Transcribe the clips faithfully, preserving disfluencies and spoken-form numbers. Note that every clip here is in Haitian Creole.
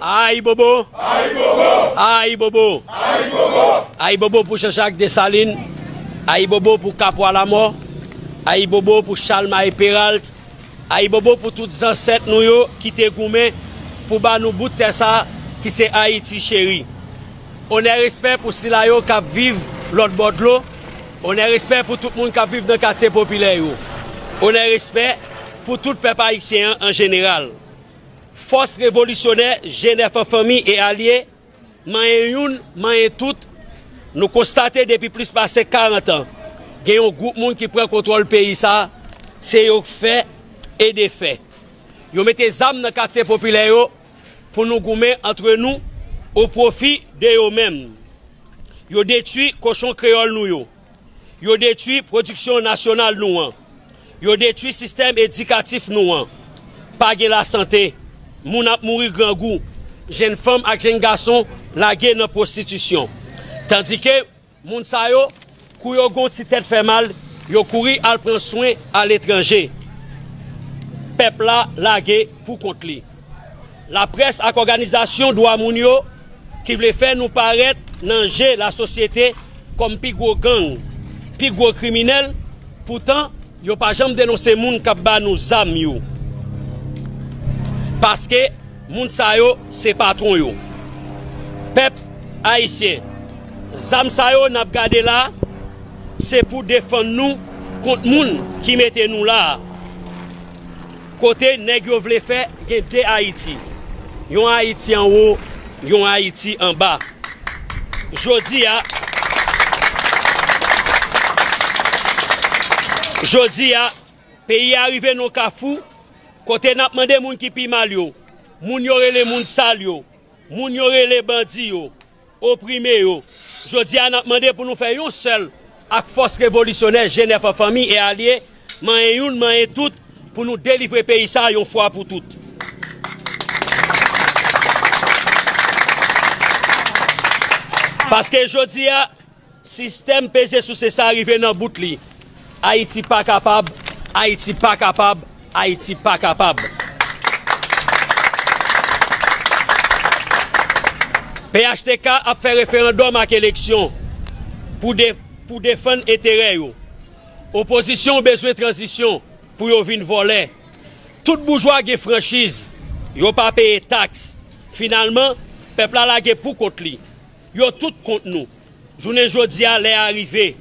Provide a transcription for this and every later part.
Ayibobo! Ayibobo! Ayibobo pou Jean-Jacques Dessalines! Ayibobo pou Kapwa Lamò! Ayibobo pou Chalmay Peralt! Ayibobo pou tout zansèt nou yo ki te goumen pou ba nou bout tè sa ki se Ayiti cheri! Onè respè pou sila yo k ap viv lòt bò dlo. Onè respè pou tout moun k ap viv nan katye popilè yo. Onè respè pou tout pèp ayisyen an an jeneral. Fòs revolisyonè G nèf an fanmi e alye, manyen youn, manyen tout, nou konstate depi plis pase karant an, gen yon gwoup moun ki pran kontwòl peyi sa, se yo k fè e defè. Yo mete zam nan katye popilè yo pou nou goumen antre nou o pwofi de yo menm. Yo detwi kochon kreyòl nou yo. Yo detwi pwodiksyon nasyonal nou an. Yo detwi sistèm edikatif nou an. Pa gen lasante. Moun ap mouri grangou. Jenn fanm ak jenn gason lage nan pwostitisyon. Tandike moun sa yo, kou yo gon ti tèt fè mal, yo kouri al pran swen aletranje. Pèp la lage pou kont li. Laprès ak òganizasyon dwa moun yo ki vle fè nou parèt nan je lasosyete kòm pi gwo gang, pi gwo kriminèl, poutan yo pa janm denonse moun k ap ba nou zam yo. Paske moun sa yo se patwon yo. Pèp ayisyen, zam sa yo n ap gade la, se pou defann nou kont moun ki mete nou la a. Kote nèg yo vle fè gen de Ayiti. Yon Ayiti anwo, yon Ayiti anba. Jodi a, jodi a, peyi a rive nan kafou kote n ap mande moun ki pi mal yo, moun yo rele moun sal yo, moun yo rele bandi yo, oprime yo. Jodi a, n ap mande pou nou fè yon sèl ak fòs revolisyonè G nèf an fanmi e alye, manyen youn, manyen tout, pou nou delivre peyi sa a yon fwa pou tout. Paske jodi a, sistèm peze souse sa a rive nan bout li. Ayiti pa kapab, Ayiti pa kapab, Ayiti pa kapab. P H T K ap fè referandòm ak eleksyon pou de-, pou defann enterè yo. Opozisyon bezwen tranzisyon pou yo vin vòlè. Tout boujwa gen franchiz, yo pa peye taks. Finalman, pèp la lage pou kont li. Yo tout kont nou. Jounen jodi a, lè a rive.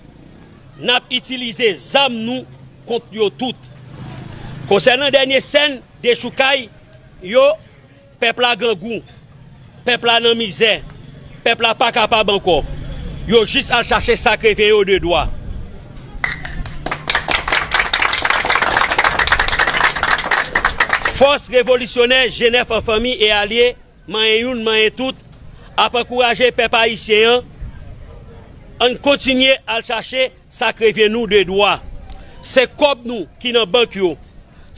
N ap itilize zam nou kont yo tout. Konsènan dènye sèn dechoukay yo, pèp la grangou, pèp la nan mizè, pèp la pa kapab ankò. Yo jis al chache sa k revyen yo de dwa. Fòs revolisyonè G nèf an fanmi e alye, manyen youn, manyen tout, ap ankouraje pèp ayisyen an, ann kontinye al chache sa k revyen nou de dwa. Se kòb nou ki nan bank yo,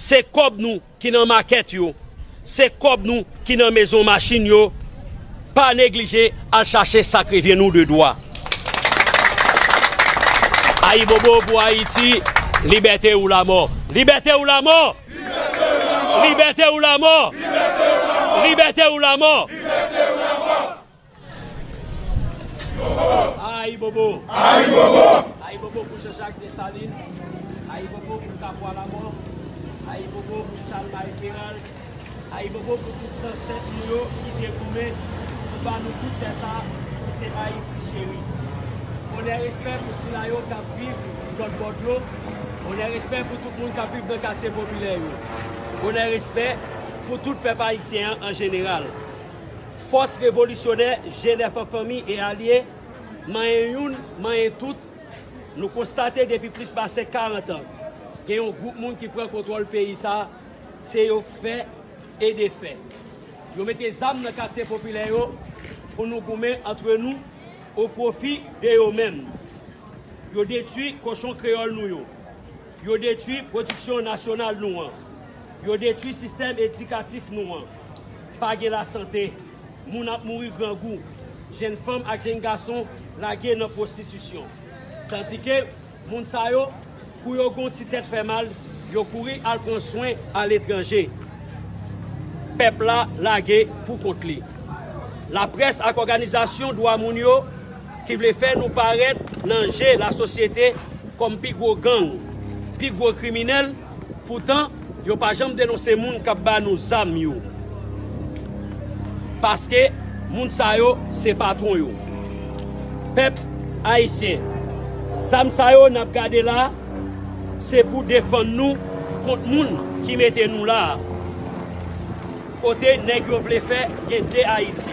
se kòb nou ki nan makèt yo, se kòb nou ki nan mezon machin yo, pa neglije al chache sa k revyen nou de dwa. Ayibobo pou Ayiti, libète ou lamò. Libète ou lamò! Libète ou lamò! Libète ou lamò! Ayibobo! Ayibobo! Ayibobo pou Jean-Jacques Dessalines! Ayibobo pou Kapwa Lamò! Ayibobo pou Chalmay Peral! Ayibobo pou tout zansèt nou yo ki te goumen pou ba nou tout tè sa ki se Ayiti cheri! Onè respè pou sila yo k ap viv lòt bò dlo! Onè respè pou tout moun k ap viv nan katye popilè yo! Onè respè pou tout pèp ayisyen an an jeneral! Fòs revolisyonè G nèf an fanmi e alye, manyen youn, manyen tout, nou konstate depi plis pase karant an, gen yon gwoup moun ki pran kontwòl peyi sa a, se yo k fè e defè. Yo mete zam nan katye popilè yo pou nou goumen antre nou o pwofi de yo menm. Yo detwi kochon kreyòl nou yo. Yo detwi pwodiksyon nasyonal nou an. Yo detwi sistèm edikatif nou an. Pa gen lasante. Moun ap mouri grangou. Jenn fanm ak jenn gason lage nan pwostitisyon. Tandike moun sa yo, kou yo gon ti tèt fè mal, yo kouri al pran swen aletranje. pèp la lage pou kont li. Laprès ak òganizasyon dwa moun yo ki vle fè nou parèt nan je lasosyete kòm pi gwo gang, pi gwo kriminèl, poutan yo pa janm denonse moun k ap ba nou zam yo. Paske moun sa yo se patwon yo. Pèp ayisyen, zam sa yo n ap gade la, se pou defann nou kont moun ki mete nou la a. Kote nèg yo vle fè gen de Ayiti.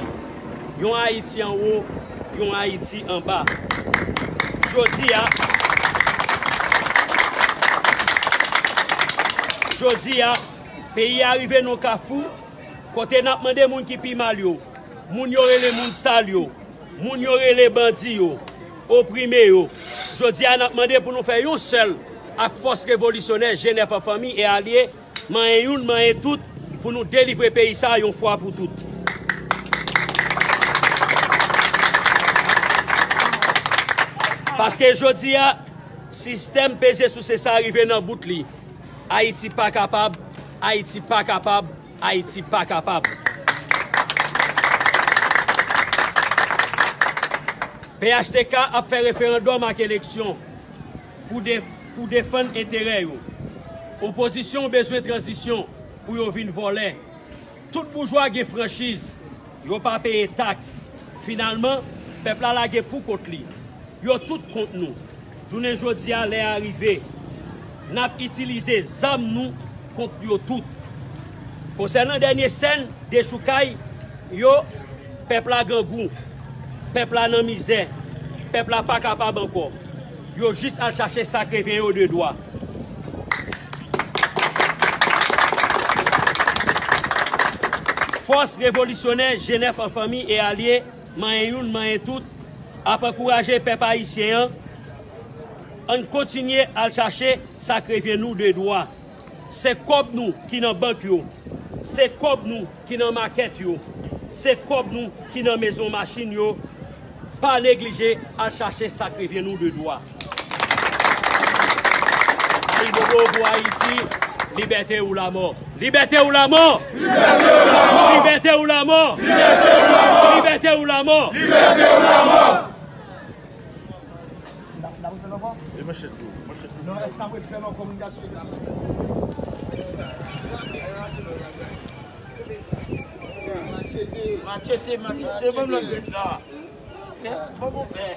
Yon Ayiti anwo, yon Ayiti anba. Jodi a, jodi a, peyi a rive nan kafou, kote n ap mande moun ki pi mal yo, moun yo rele moun sal yo, moun yo rele bandi yo, oprime yo. Jodi a, n ap mande pou nou fè yon sèl ak fòs revolisyonè G nèf an fanmi e alye, manyen youn, manyen tout, pou nou delivre peyi sa a yon fwa pou tout. Paske jodi a, sistèm peze souse sa a rive nan bout li. Ayiti pa kapab, Ayiti pa kapab, Ayiti pa kapab. P H T K ap fè referandòm ak eleksyon pou de-, pou defann enterè yo. Opozisyon bezwen tranzisyon pou yo vin vòlè. Tout boujwa gen franchiz, yo pa peye taks. Finalman, pèp la lage pou kont li. Yo tout kont nou. Jounen jodi a, lè a rive. N ap itilize zam nou kont yo tout. Konsènan dènye sèn dechoukay yo, pèp la grangou, pèp la nan mizè, pèp la pa kapab ankò. Yo jis al chache sa k revyen yo de dwa. Fòs revolisyonè G nèf an fanmi e alye, manyen youn, manyen tout, ap ankouraje pèp ayisyen an, ann kontinye al chache sa k revyen nou de dwa. Se kòb nou ki nan bank yo, se kòb nou ki nan makèt yo, se kòb nou ki nan mezon machin yo. Pa neglije al chache sa k revyen nou de dwa. Ayibobo pou Ayiti, libète ou lamò. Libète ou lamò! Libète ou lamò! Libète ou lamò! Libète ou lamò! Libète ou lamò! Libète ou lamò! E manchèt yo, manchèt yo. Non, èske apre fè nan kominikasyon? Machete, machete, ban m lòt grenn sa. Ban m fè.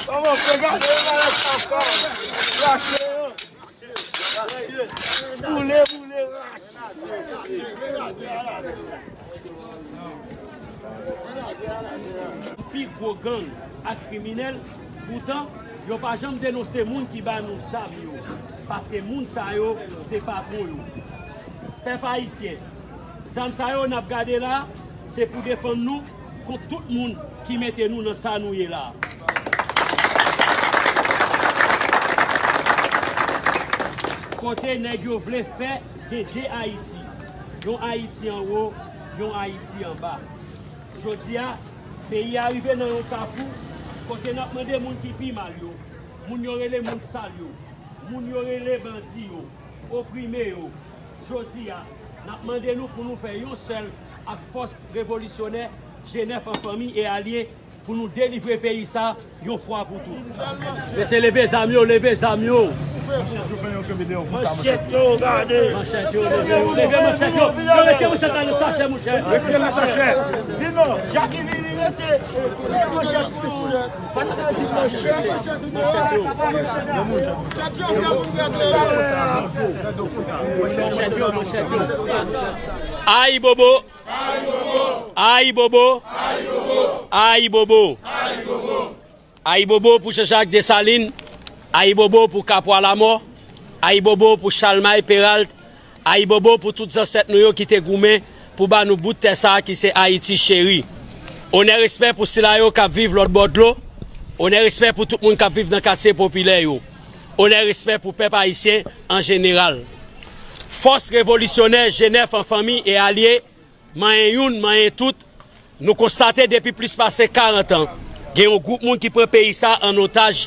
Kòman fè gade malad sa ankò? Rache yo. Boule, boule, rache. Pi gwo gang ak kriminèl, poutan, yo pa janm denonse moun ki ba nou zam yo, paske moun sa yo se patwon yo. Pèp ayisyen, zam sa yo n ap gade la, se pou defann nou kont tout moun ki mete nou nan sa nou ye la. Kote nèg yo vle fè gen de Ayiti, yon Ayiti anwo, yon Ayiti anba. Jodi a, peyi a rive nan yon kafou kote n ap mande moun ki pi mal yo, moun yo rele moun sal yo, moun yo rele bandi yo, oprime yo. Jodi a, n ap mande nou pou nou fè yon sèl ak fòs revolisyonè G nèf an fanmi e alye pou nou delivre peyi sa yon fwa pou tout. Mesye, leve zam yo, leve zam yo. Manchèt yo, gade. Manchèt yo, leve yo, leve manchèt yo. Yo, mete manchèt la nan sachè, monchè. Mete nan sachè. Vin non, Jackie vini, mete manchèt sou. Manchèt yo, manchèt yo. Ayibobo. Ayibobo. Ayibobo. Ayibobo pou Jean-Jacques Dessalines. Ayibobo pou Kapwa Lamò. Ayibobo pou Chalmay Peralt. Ayibobo pou tout zansèt nou yo ki te goumen pou ba nou bout tè sa a ki se Ayiti cheri. Onè, respè pou sila yo k ap viv lòt bò dlo. Onè, respè pou tout moun k ap viv nan katye popilè yo. Onè, respè pou pèp ayisyen an jeneral. Fòs revolisyonè G nèf an fanmi e alye, manyen youn, manyen tout, nou konstate depi plis pase karant an, gen yon gwoup moun ki pran peyi sa an otaj,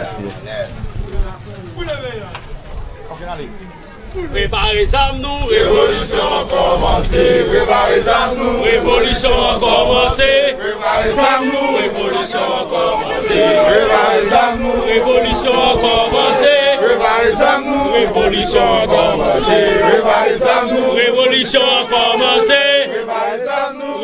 Ok, ale. Prepare zam nou, revolisyon an kòmanse. Prepare zam nou, revolisyon an kòmanse. Prepare zam nou, revolisyon an kòmanse. Prepare zam nou, revolisyon an kòmanse. Prepare zam nou, revolisyon an kòmanse. Prepare zam nou, revolisyon an kòmanse. Prepare zam nou,